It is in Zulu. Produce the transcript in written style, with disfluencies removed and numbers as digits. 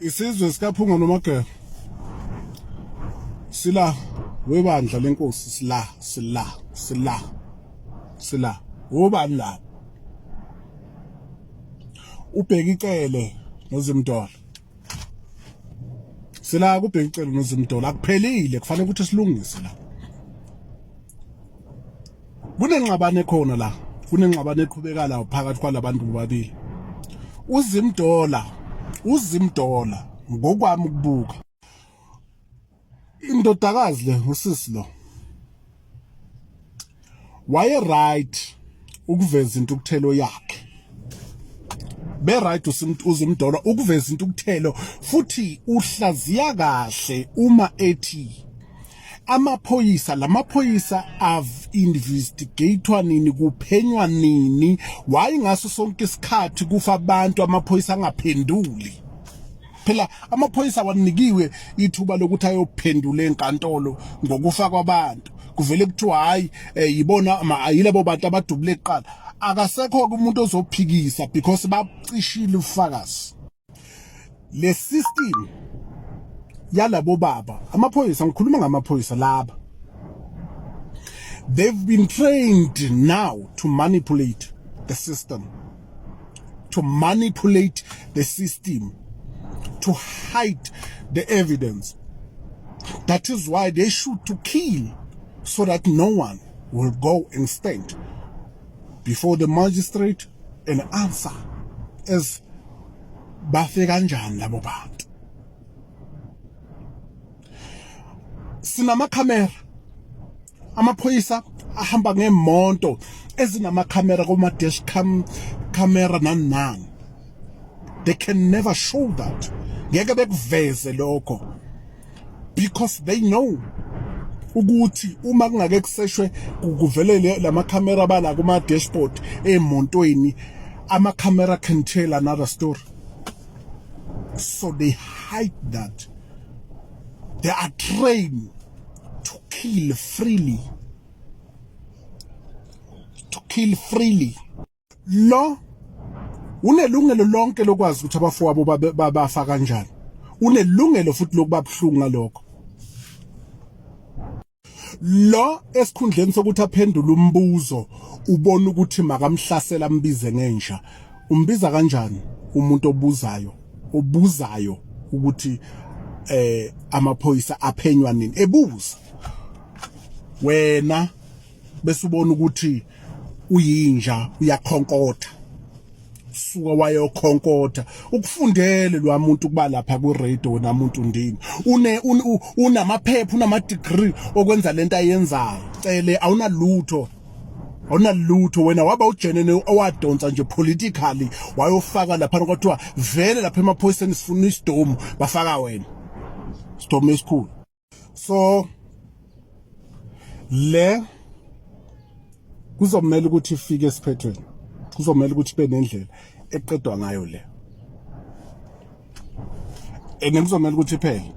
Isizwe sikaPhunga noMageba sila webandla lenkosi, sila sila sila sila. Ubani la? Ubheka icele noZimdola. Sila kubheka icele noZimdola, akuphelile, kufanele ukuthi silungise la. Kunenxabano ekhona la, kunenxabano eqhubeka la phakathi kwalabantu bobabili. UZimdola, uZimdola ngokwami ukubuka indodakazi le, usisi lo waye right ukuveza intukuthelo yakhe, be right uZimdola ukuveza intukuthelo, futhi uhlaziya kahle uma ethi amaphoyisa, lamaphoyisa av-investigatewa nini, kuphenywa nini, why ngaso sonke isikhathi kufa abantu amaphoyisa angaphenduli? Phela amaphoyisa wanikiwe ithuba lokuthi ayophendula enkantolo ngokufa kwabantu, kuvele kuthiwa hayi, yibona yilabo bantu abadubule kuqala, akasekho umuntu ozophikisa because bacishile ubufakazi. Le system yalabo baba amaphoyisa, ngikhuluma ngamaphoyisa laba, they've been trained now to manipulate the system, to manipulate the system, to hide the evidence. That is why they shoot to kill, so that no one will go and stand before the magistrate and answer as bafe kanjani labo bantu. Sinamakhamera, amaphoyisa ahamba ngemonto ezinamakhamera, kuma dash cam camera, nani nani. They can never show that, ngeke bekuveze lokho because they know ukuthi uma kungake kuseshwe kuvelele lamakhamera bala kuma dashboard emontweni, amakhamera can tell another story. So they hide that. They are trained to kill freely, to kill freely. Lo unelungelo lonke lokwazi ukuthi abafowabo bafa kanjani, unelungelo futhi lokuba buhlungu ngalokho. Lo esikhundleni sokuthi aphendule umbuzo, ubona ukuthi makamhlasela, ambize ngenja. Umbiza kanjani umuntu obuzayo, obuzayo ukuthi amaphoyisa aphenywa nini? Ebuza wena bese ubona ukuthi uyinja, uyakhonkotha, suka wayokhonkotha ukufundele lwa muntu kuba lapha ku radio. Wena muntu ndini, une unamaphepha, unama degree okwenza lento ayenzayo. Cele, awunalutho, awunalutho wena. Waba ujenene owadonsa nje politically, wayofaka lapha, kwathiwa vele lapha emaphoyiseni sifuna isidomu, bafaka wena, isidomu esikhulu. So le kuzomela ukuthi ifike esiphethweni, kuzomela ukuthi ibe nendlela eqedwa ngayo le, and kuzomela ukuthi iphele.